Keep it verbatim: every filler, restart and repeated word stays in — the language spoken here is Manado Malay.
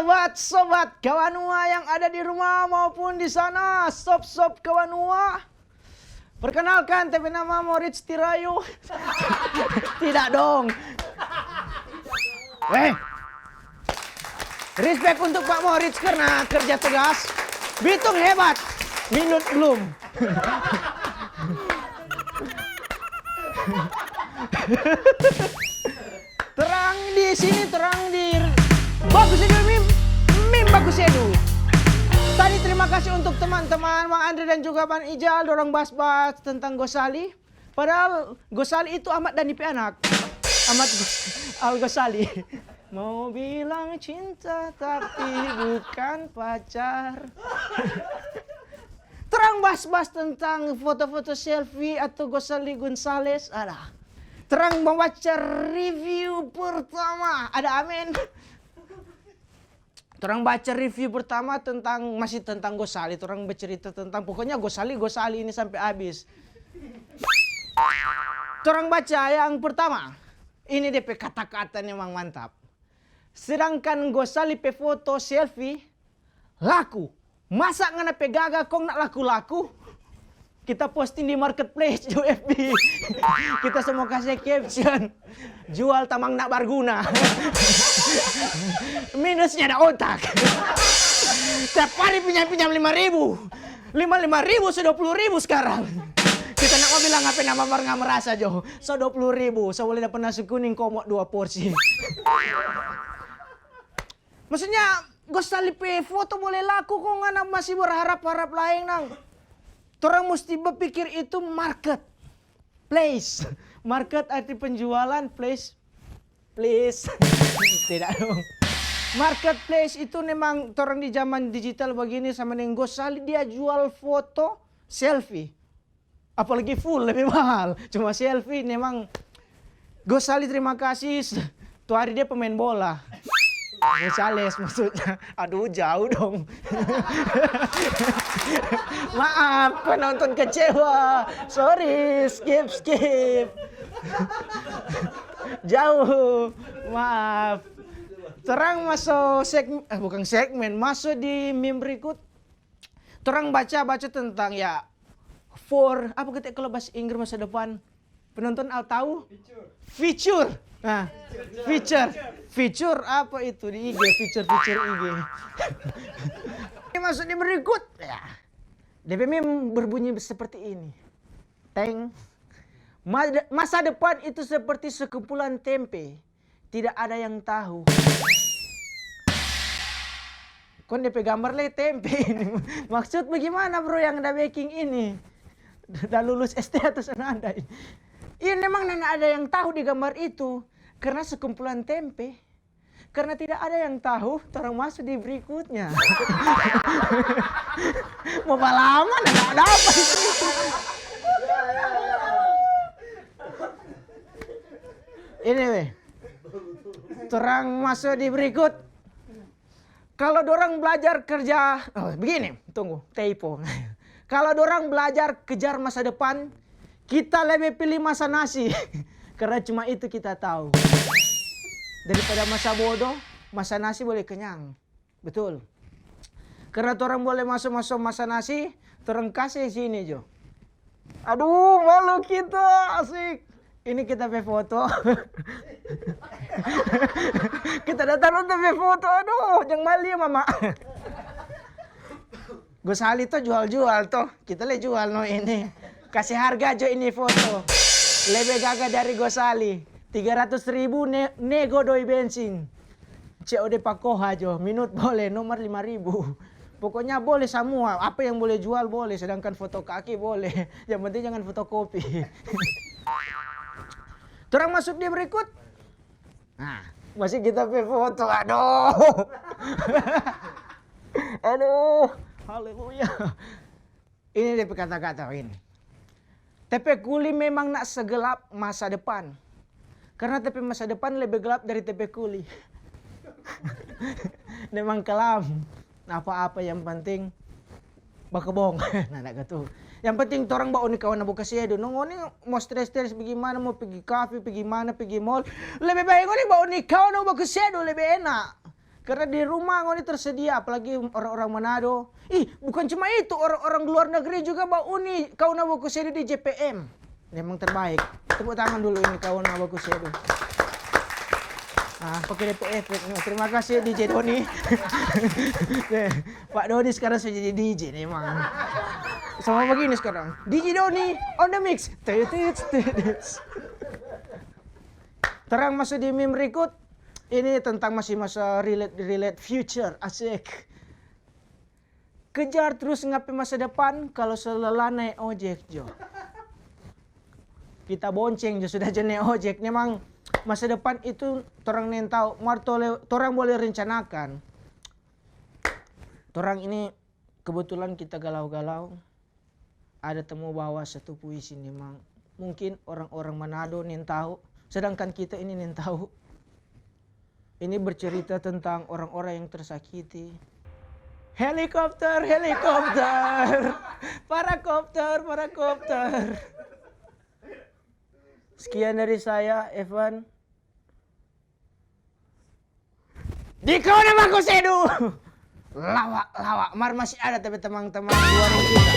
Sobat-sobat Kawanua yang ada di rumah maupun di sana, sop-sop Kawanua. Perkenalkan, tapi nama Moritz Tirayu. Tidak dong. Eh, respect untuk Pak Moritz karena kerja tegas. Bitung hebat, minut belum. Terang di sini, terang di Bagus Edu, Mim, Mim Bagus Edu. Tadi terima kasih untuk teman-teman Bang Andre dan juga Bang Ijal, dorang bahas-bahas tentang gosali. Padahal gosali itu Ahmad Dhani pe anak. Ahmad Al Ghazali. Mau bilang cinta tapi bukan pacar. Terang bahas-bahas tentang foto-foto selfie atau gosali Gonzales. Ada. Terang membaca review pertama. Ada amin. Torang baca review pertama tentang, masih tentang gosali, torang bercerita tentang, pokoknya gosali, gosali ini sampe abis. Torang baca yang pertama, ini de pe kata-kata memang mantap. Sedangkan gosali pe foto selfie laku. Masa ngana pe gaga kong nak laku-laku? Kita posting di marketplace di F B. Kita semua kasih caption, "Jual tamang nak barguna." Minusnya ada otak. Tiap hari pinjam-pinjam lima ribu. Lima, lima ribu, so dua puluh ribu sekarang. Kita nak mau bilang apa nama mar nggak merasa jo. So dua puluh ribu, so boleh dapat nasi kuning komok dua porsi. Maksudnya, gosali pe foto boleh laku kong ngana masih berharap-harap laeng nang. Torang musti bapikir itu market place. Market arti penjualan, place, please. Tidak dong. Marketplace itu memang torang di zaman digital bagini sama deng gosali dia jual foto selfie. Apalagi full lebe mahal. Cuma selfie memang gosali terima kasih. Tu hari dia pemain bola. Gonzales maksudnya. Aduh, jauh dong. Maaf, penonton kecewa. Sorry, skip, skip. Jauh. Maaf. Torang maso segmen, eh, bukan segmen, maso di meme berikut. Torang baca-baca tentang ya for, apa kita kalau bahasa Inggris masa depan? Penonton al tahu? Future. Nah, future. Future apa itu di I G? Future, future I G. Ini masuk di berikut. Ya. D P M berbunyi seperti ini. Teng. Ma-, masa depan itu seperti sekumpulan tempe. Tidak ada yang tahu. Kong de pe gambar le tempe ini. Maksud bagaimana, bro, yang da beking ini? Da lulus S T atau so nanda ini? Iya, memang nana ada yang tahu di gambar itu. Karena sekumpulan tempe. Karena tidak ada yang tahu, torang masuk di berikutnya. Mau balama, nana ada apa itu? Ini weh. Torang maso di berikut. Kalo dorang blajar kerja, oh, begini, tunggu, typo. Kalo dorang blajar kejar masa depan, kita lebe pilih masa nasi. Karena cuma itu kita tau. Daripada masa bodo, masa nasi boleh kenyang. Betul. Karena torang boleh maso-maso masa nasi, torang kase sini jo. Aduh, malu kita, asik. Ini kita pe foto. Kita datang nonton pe foto, aduh, jang malu ya, Mama. Gosali to jual-jual to, kita le jual no ini. Kase harga jo ini foto. Lebe gaga dari gosali. Tiga ratus ribu ne-, nego doi bensin. C O D pa koha jo, minut boleh, nomor lima ribu. Pokoknya boleh samua, apa yang boleh jual boleh, sedangkan foto kaki boleh. Yang penting jangan fotokopi. Torang masuk di berikut. Nah, masih kita pe foto, aduh. Aduh, haleluya. Ini de pe kata-kata ini. Tepe kuli memang nak segelap masa depan. Karena tepe masa depan lebih gelap dari tepe kuli. Memang kelam. Apa-apa yang penting bakebong. Nah, nak gitu. Yang penting torang bauni kawan na buka sedu. No ngoni mau stres-stres bagaimana, mau pergi kafe, pergi mana, pergi mall. Lebih baik ngoni bauni kawan na buka sedu, lebih enak. Karena di rumah ngoni tersedia, apalagi orang-orang Manado. Ih, bukan cuma itu, orang-orang luar negeri juga bauni kauna baku sedu di J P M. Memang terbaik. Tepuk tangan dulu ini kauna baku sedu. Ah, pakai depo efek. Terima kasih D J Doni. Pak Doni sekarang sudah jadi D J nih, emang. Sama begini sekarang. D J Doni on the mix. Tut, tut, tut, tut. Torang masuk di meme berikut. Ini tentang masih masa relate, relate future, asik. Kejar trus ngana pe masa depan, kalu so lelah nae ojek jo. Kita bonceng jo sudah jo nae ojek. Memang masa depan itu torang nintau, mar tole-, torang boleh rencanakan. Torang ini kebetulan kita galau-galau, ada temu bawa satu puisi ni, memang mungkin orang-orang Manado nintau, sedangkan kita ini nintau. Ini bercerita tentang orang-orang yang tersakiti. Helikopter, helikopter, parakopter, parakopter. Sekian dari saya, Evan. Di kauna baku sedu. Lawa, lawa. Mar masih ada tapi teman-teman luar kita.